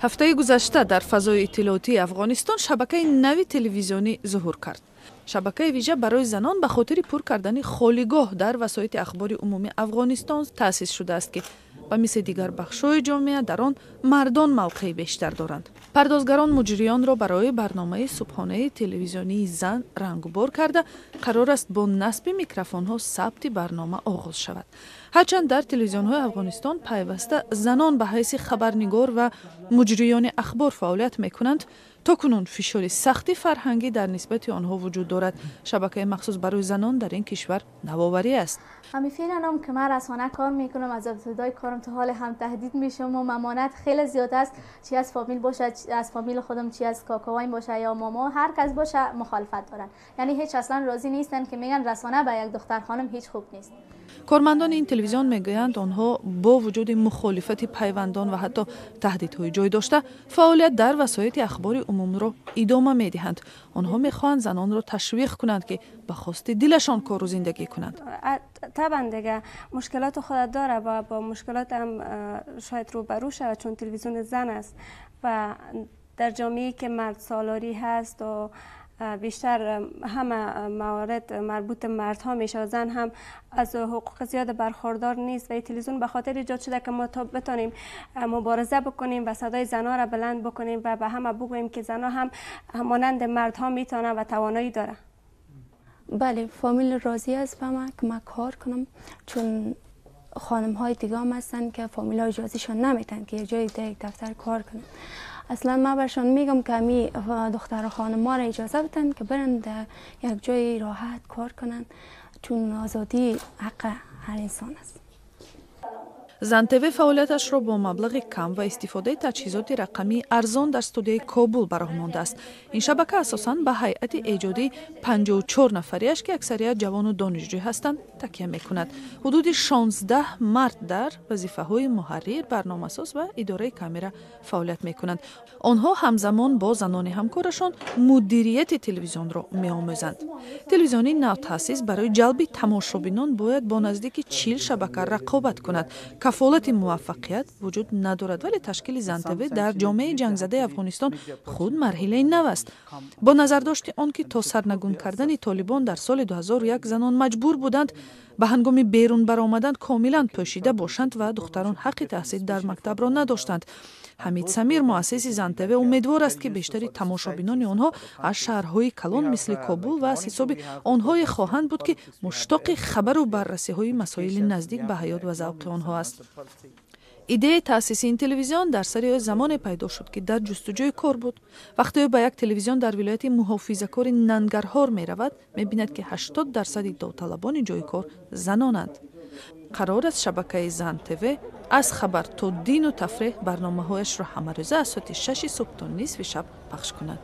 Ҳафтаи гузашта дар фазои иттилоотии Афғонистон шабакаи нави телевизионӣ зуҳур кард. Шабакаи вижа барои занон ба хотири пур кардани холигоҳ дар васоити ахбори умумии Афғонистон таъсис шудааст, ки ба мисли дигар бахшҳои ҷомеа дар он мардон мавқеи бештар доранд. Пардозгарон муҷриёнро барои барномаи субҳонаи телевизионии зан рангубор карда, қарор аст бо насби микрофонҳо сабти барнома оғоз шавад. Ҳарчанд дар телевизионҳои Афғонистон пайваста занон ба ҳайси хабарнигор ва муҷриёни ахбор фаъолият мекунанд, то кунун фишори сахти фарҳангӣ дар нисбати онҳо вуҷуд дорад. Шабакаи махсус барои занон дар ин кишвар навоварӣ аст. ҳамин феълан ки ман расона кор мекунам, аз ابتدای کارم تا حال هم تهدید میشم و ممانعت خیلی زیاد است. چی از فامیل باشه، از فامیل خودم، چی از کاکاوایم باشه یا ماما، هر کس باشه مخالفت دارن. یعنی هیچ اصلا راضی نیستن که میگن رسانه به یک دختر خانم هیچ خوب نیست. Кормандони ин телевизион мегӯянд, онҳо бо вуҷуди мухолифати пайвандон ва ҳатто таҳдидҳои ҷой дошта фаъолият дар васоити ахбори умумро идома медиҳанд. Онҳо мехоҳанд занонро ташвиқ кунанд, ки ба хости дилашон кору зиндагӣ кунанд. طبعا دیگه مشکلات خود داره و با مشکلات هم شاید روبرو شود، چون تلویزیون زن است و در جامعه که مرد سالاری هست و بیشتر همه موارد مربوط مردها میشه، زن هم از حقوق زیاد برخوردار نیست و این تلویزیون به خاطر ایجاد شده که ما تا بتانیم مبارزه بکنیم و صدای زنها را بلند بکنیم و به همه بگوییم که زنها هم مانند مردها میتونن و توانایی داره. بله، فامیل راضی است به من که من کار کنم، چون خانم های دیگه هم هستن که فامیل ها اجازهشان نمیتن که یک جای در یک دفتر کار کنن. اصلا من برشان میگم که می دختر خانم ما را اجازه بدن که برن در یک جای راحت کار کنن، چون آزادی حق هر انسان است. Зан ТВ фаъолияташро бо маблағи кам ва истифодаи таҷҳизоти рақамии арзон дар студияи Кобул ба роҳ мондааст. Ин шабака асосан ба ҳайати эҷодии 54 нафариаш, ки аксарият ҷавону донишҷӯ ҳастанд, такя мекунад. Ҳудуди 16 мард дар вазифаҳои муҳаррир, барномасоз ва идораи камера фаъолият мекунанд. Онҳо ҳамзамон бо занони ҳамкорашон мудирияти телевизионро меомӯзанд. Телевизиони навтаъсис барои ҷалби тамошобинон бояд бо наздики 40 шабака рақобат кунад. Кафолати муваффақият вуҷуд надорад, вале ташкили Зан ТВ дар ҷомеаи ҷангзадаи Афғонистон худ марҳилаи нав аст. Бо назардошти он ки то сарнагун кардани Толибон дар соли 2001 занон маҷбур буданд ба ҳангоми берун баромадан комилан пӯшида бошанд ва духтарон ҳаққи таҳсил дар мактабро надоштанд, Ҳамид Самир, муассиси Зан ТВ, умедвор аст, ки бештари тамошобинони онҳо аз шаҳрҳои калон мисли Кобул ва аз ҳисоби онҳое хоҳанд буд, ки муштоқи хабару баррасиҳои масоили наздик ба ҳаёт ва завқи онҳо аст. Идеяи таъсиси ин телевизион дар сари ӯ замоне пайдо шуд, ки дар ҷустуҷӯи кор буд. Вақте ӯ ба як телевизион дар вилояти муҳофизакори Нангарҳор меравад, мебинад, ки 80% довталабони ҷои кор занонанд. Қарор аст шабакаи Зан ТВ аз хабар то дину тафреҳ барномаҳояшро ҳамарӯза аз соати 6-и субҳ то нисфи шаб пахш кунад.